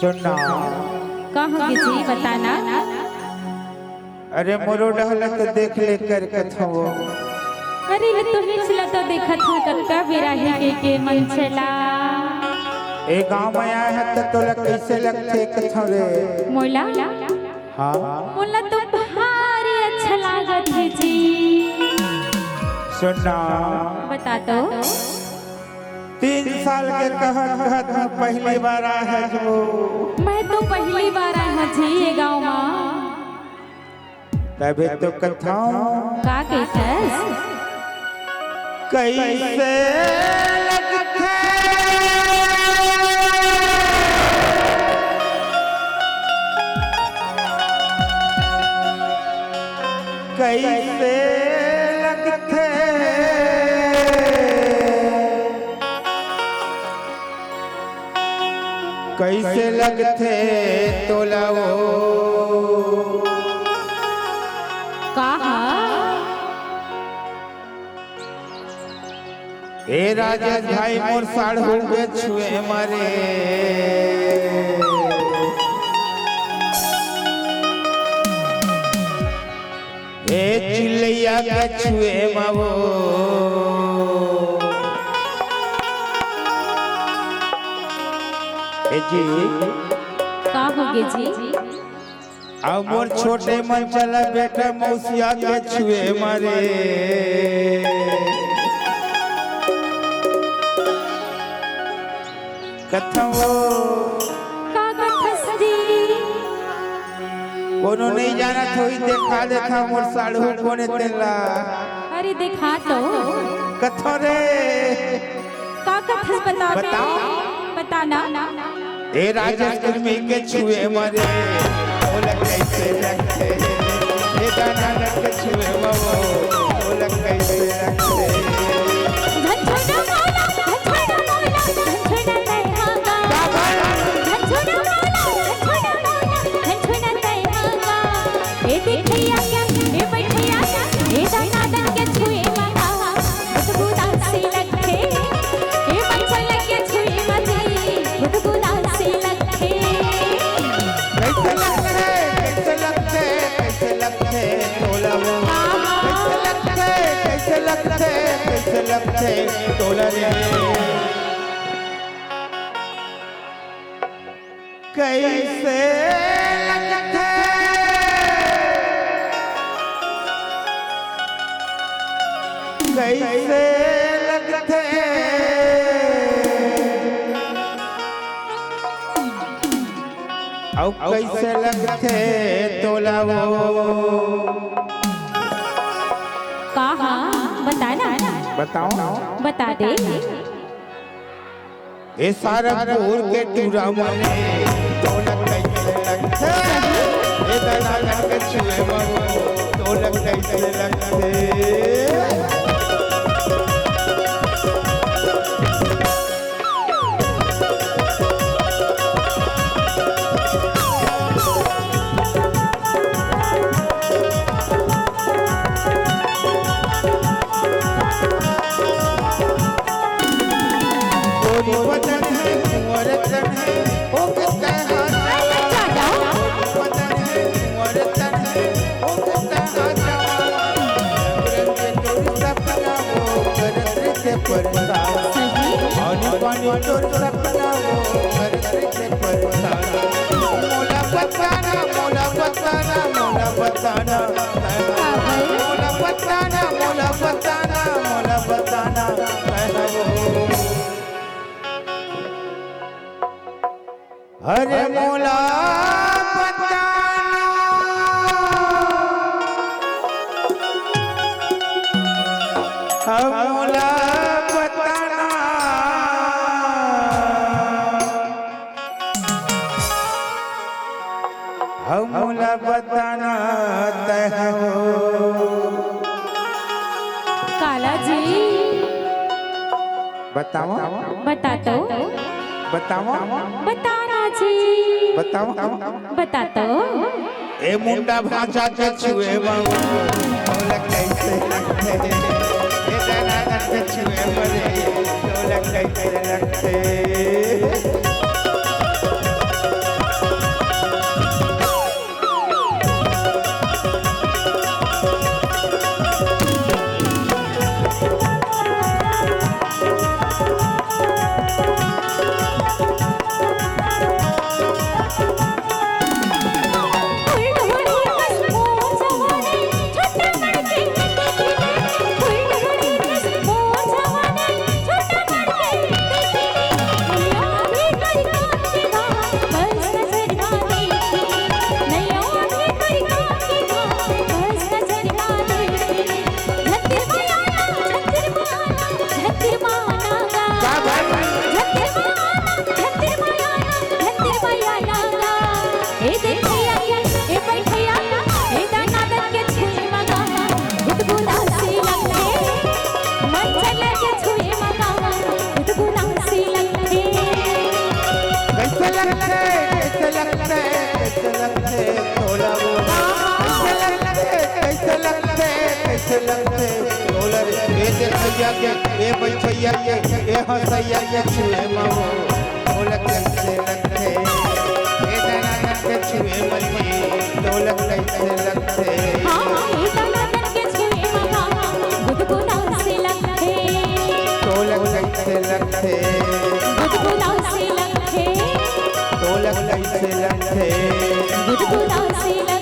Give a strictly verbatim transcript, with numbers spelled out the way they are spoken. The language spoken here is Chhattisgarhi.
सुन ना। का होगे जी, बता ना। अरे मोरो डहला तो देख ले कर कथो। अरे ले तो हिच ला तो देखत हूँ, कतका बेरा हे के, के मन चला। ए गांव में आए है तो तोला कैसे लगथे कथो रे? मोला? हाँ। मोला तो भारी अच्छा लागत हे जी। सुन ना। बता तो। तीन साल के कहत कहत में पहली बार आए है जो। मैं तो पहली बार आए हूँ जी ये गांव में। तभे तो कथो। का कहिथस? कैसे लगथे? कैसे लगथे? कैसे लगथे तोला वो? का हा? ए राजेश भाई, मोर साढ़ू के छुए मरे। ए चिल्लैया के छुए मा वो। ए जी। का होगे जी? अउ मोर छोटे मन चला बेटा मौसिया के छुए मरे। कथो। का कथस जी? कोनो नहीं जानत होही, देखा देथा मोर साढ़ू कोने तेला। अरे देखा तो। कथो रे। का कथस बता बे? बताओ। बता ना। ए राजेश कुर्मी के छुए मरे, ओला कैसे लगथे? ए दाना के छुए मरे, ओला कैसे लगथे? झन छुना मोला, झन छुना मोला, झन छुना तै हागा। का भाई? झन छुना मोला, झन छुना मोला, झन छुना तै हागा। ए देखैया के, ए बैठैया के, ए दाना के छुए मरे। गुदगुदा से लगथे, ए मंचल के छुई मती, गुदगुदा से लगथे। कैसे लगथे, कैसे लगथे, कैसे लगथे तोला वो? कैसे लगथे, कैसे लगथे, कैसे लगथे तोला रे? कैसे लगथे, कैसे लगथे, अउ कैसे लगथे तोला वो? का हा? बता ना। बताओ। बता दे। ए सारंगपुर के टूरा मने, तोला कैसे लगथे? ए दलाल के छुए मने, तोला कैसे लगथे? गोरी बदन है, कुंवर तन है, ओ कितना हाथ। अरे दादा। गोरी बदन है, कुंवर तन है, ओ कितना हाथ। रंग रंग तोर सपना वो, करत रहिथे परेशान। सही। पानी पानी तोर सपना वो, करत रहिथे परेशान। मोला बताना, मोला बताना, मोला बताना। का भाई? मोला बताना, मोला बताना, मोला बताना। अरे मोला बताना, अब मोला बताना, अब मोला बताना तैं हो। काला जी। बतावा। बता तो। बतावा। बताना जी। बतावा। बता तो। ए मुंडा भांचा के छुए बाबू, तोला कैसे लगथे? ए दलाल के छुए मरे, तोला कैसे लगथे? लगथे। ढोलक ए देखइया के, ए बइठइया के, ए हंसइया के छुए मा वो ढोलक कइसे लगथे। ए दनादन के छुए मा जी ढोलक कइसे लगथे। हाँ, हाँ, ए दनादन के छुए मा गुदगुदा से लगथे। ढोलक कइसे लगथे। गुदगुदा से लगथे। ढोलक कइसे लगथे। गुदगुदा से लगथे।